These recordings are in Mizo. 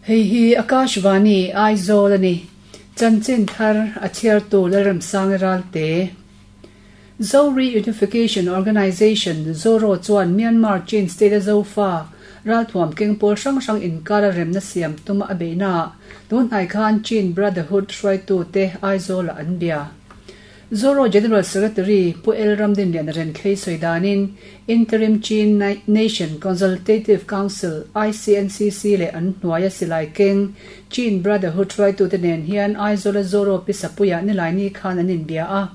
Hei hi Akashvani, Aizawl a ni. Chanchin thar a chhiartu Lalremsanga Ralte. Zo Reunification Organisation, ZORO, chuan Myanmar Chin State-a Zofa ralthuam keng pawl hrang hrang inkara remna siam tuma a beihnaah tun hnai khan Chin Brotherhood hruaitute Aizawlah an bia. Zoro General Secretary Pu El Ramdinliana Renkhei sawi danin Interim Chin Nation Consultative Council, ICNCC, leh an hnuaia silai keng Chin Brotherhood hruaitute nen hian Aizawla Zoro Pisapuiah Nilaini khan an inbia a.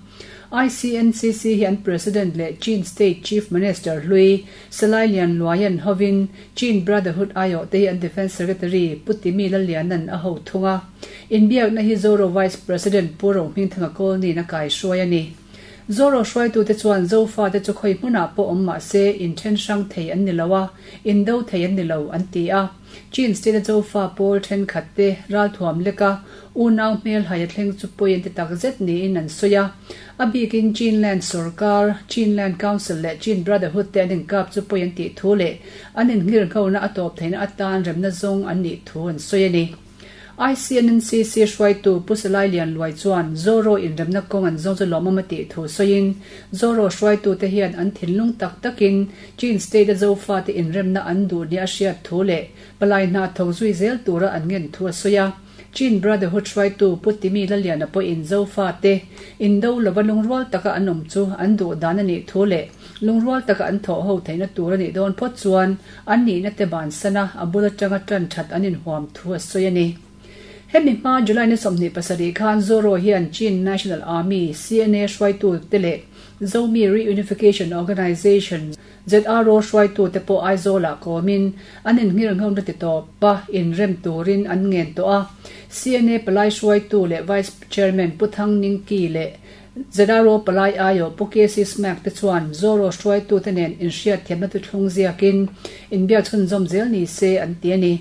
ICNCC hi an President leh Chin State Chief Minister hlui Salai Lian Luaian hovin Chin Brotherhood aiawhte hi an Defence Secretary Pu Timi Lallianan a ho thung a. Inbiakna hi Zoro Vice President Pu Rohmingthanga Kawlni'n a kaihruai a ni. Zoro hruaitute chuan Zofate chu khawi hmunah pawh awm mah se inthen hrang thei an ni lo a, indo thei an ni lo, an ti a. Chin State-a Zofa pawl thenkhatte ralthuam leka unau hmelhai a thleng chu pawi an ti takzet niin an sawi a. A bikin Chinland sawrkar, Chinland Council leh Chin Brotherhood te an inkap chu pawi an tih thu leh an innghirnghona a tawp theihna atan remna zawng an nih thu an sawi a ni. ICNNCC hruaitu Pu Salai Lian Luai chuan Zoro inremna kawng an zawng chu lawmawm a tih thu sawiin, Zoro hruaitute hian an thinlung tak takin Chin State-a Zofate inremna an duh nia a hriat thu leh palai hna thawk zui zel tura an ngen thu a sawi a. Chin Brotherhood hruaitu Pu Timi Laliana pawhin Zofate indo lova lungrual taka an awm chu an duh dan a nih thu leh lungrual taka an thawh ho theihna tur a nih dawn phawt chuan An nihna te bansana a bul atanga tan that an inhuam thu a sawi a ni. Hemi hma July ni 27 khan Zoro hian Chin National Army, CNA, hruaitu te leh Zomi Reunification Organisation, ZRO, hruaitu te pawh Aizawlah kawmin an innghirnghona ti tawp a inrem turin an ngen tawh a. CNA palai hruaitu leh Vice Chairman Pu Thang Ningki leh ZRO palai aiawh Pu KC Smack te chuan Zoro hruaitute nen inhriatthiamna thuthlung ziakin inbiak chhunzawm zel ni se an ti a ni.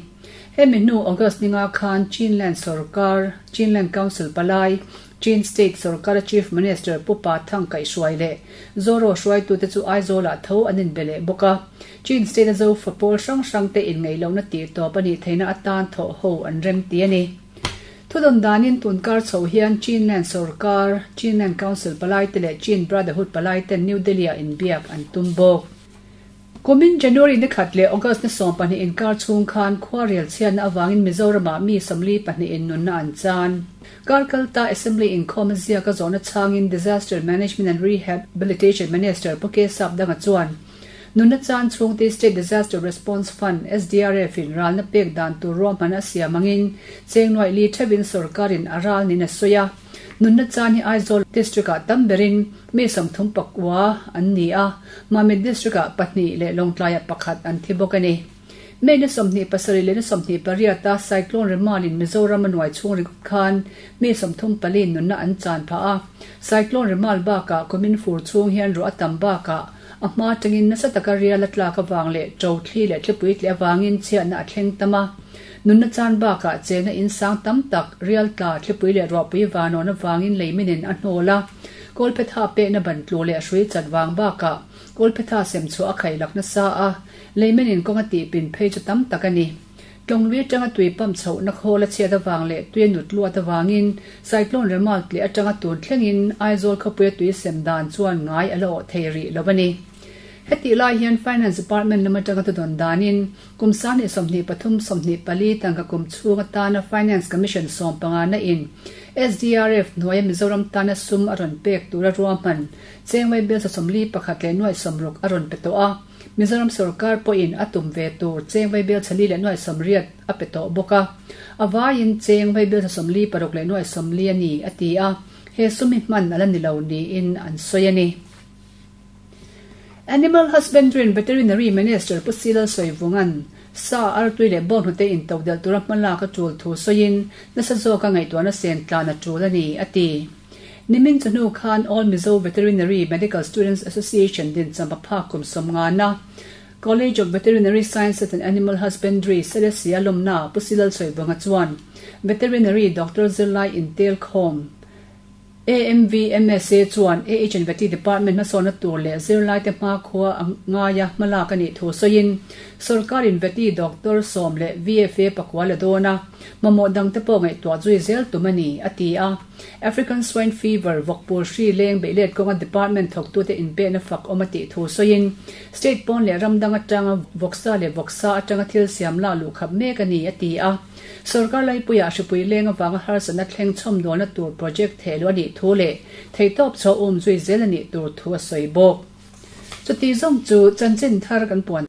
Hemi hnu August ninga khan Chinland sawrkar, Chinland Council palai, Chin State sawrkara Chief Minister Pu Pa Thang kaihhruai leh Zoro hruaitute chu Aizawlah tho an inbe leh bawk a. Chin State-a Zofa pawl hrang hrangte inngaihlohna tihtawp a nih theihna atan thawhho an remti a ni. Thudawn danin tunkar chho hian Chinland sawrkar, Chinland Council palaite leh Chin Brotherhood palaiten New Delhi-ah inbiak an tum bawk. Kumin January ni khat leh August ni 12 inkar chhung khan khuarel chhiatna avangin Mizoramah mi 42 in nunna an chan. Kar kalta Assembly inkhawm a ziak a zawhna chhangin Disaster Management and Rehabilitation Minister Pu K Sapdanga chuan, Nunna chan chhungte State Disaster Response Fund, SDRF, in ralna pek dan tur ruahman a siam angin cheng nuaih li theuhin sorkarin a ral niin a sawi a. Nunna chan hi Aizawl District-ah tam berin mi 39 an ni a, Mamit District-ah pahnih leh Lawngtlaiah pakhat an thi bawk a ni. May ni 27 leh ni 28 a Cyclone Remal-in Mizoram a nuai chhung ringawt khan mi 34 in nunna an chan phah a. Cyclone Remal bakah kumin fur chhung hian ruah a tam bakah A hma atangin nasa taka rial a tlak avang leh ṭo thli leh thlipui tleh avangin chhiatna a thleng tam a. Nunna chan bakah chenna in sang tam tak rial tla thlipui leh ruahpui vanawn avangin leiminin a hnawl a. Kawlphetha pekna ban tlu leh hrui chat vang bakah kawlphetha sem chhuah a khaih lak nasa a, leiminin kawng a tihpin phei chu tam tak a ni. Tlawng lui atanga tui pump chhohna khawl a chhiat avang leh tui a nut luat avangin Cyclone Remal tleh atanga tun thlengin Aizawl khawpuia tui sem dan chuan ngai a la awh thei rih lo a ni. Hetih lai hian Finance Department lam atanga thudawn danin kum 2023 24 tangka kum chhung atana Finance Commission sawmpangana in SDRF hnuaia Mizoram tana sum a rawn pek tura ruahman chengvai bel 41 leh nuaih 60 a rawn pe tawh a. Mizoram sorkar pawhin a tum ve tur cheng vaibel chali leh nuaih 80 a pe tawh bawk a. A vaiin cheng vaibel 46 leh nuaih 40 a ni, a ti a. He sum hi hman a la ni lo niin an sawi a ni. Animal Husbandry and Veterinary Minister Pu Silal Sawivunga'n sa artui leh bawnghnute intodelh tura hmalak a tul thu sawiin nasa zawka ngaihtuahna sen tlan a tul a ni, a ti. Nimin chawhnu khan All Mizo Veterinary Medical Students Association din champa phak kum sawmngana College of Veterinary Sciences and Animal Husbandry Selesih a lawmna Pu Silal Sawivanga chuan Veterinary Doctor zirlai intel khawm AMVMSA chuan AH and Vety Department hmasawnna tur leh zirlaite hmakhua a ngaia hmalak a nih thu sawiin Sawrkarin Vety Doctor 10 leh VFA pakua la dawn a, mamawh dangte pawh ngaihtuah zui zel tum a ni, a ti a. African Swine Fever vawkpul hri leng beihlet kawnga department thawktute inpekna fak awm a tih thu sawiin, State pawn leh ram dang atanga vawksa leh vawksa atanga thil siam lak luh khap mek a ni, a ti a. Sawrkar laipuiah hripui leng avanga harsatna thleng chhawmdawlna tur project thehluh a nih thu leh theihtawp chhuah um zui zel a nih tur thu a sawi bawk. Chuti zawng chu chanchin thar kan puan.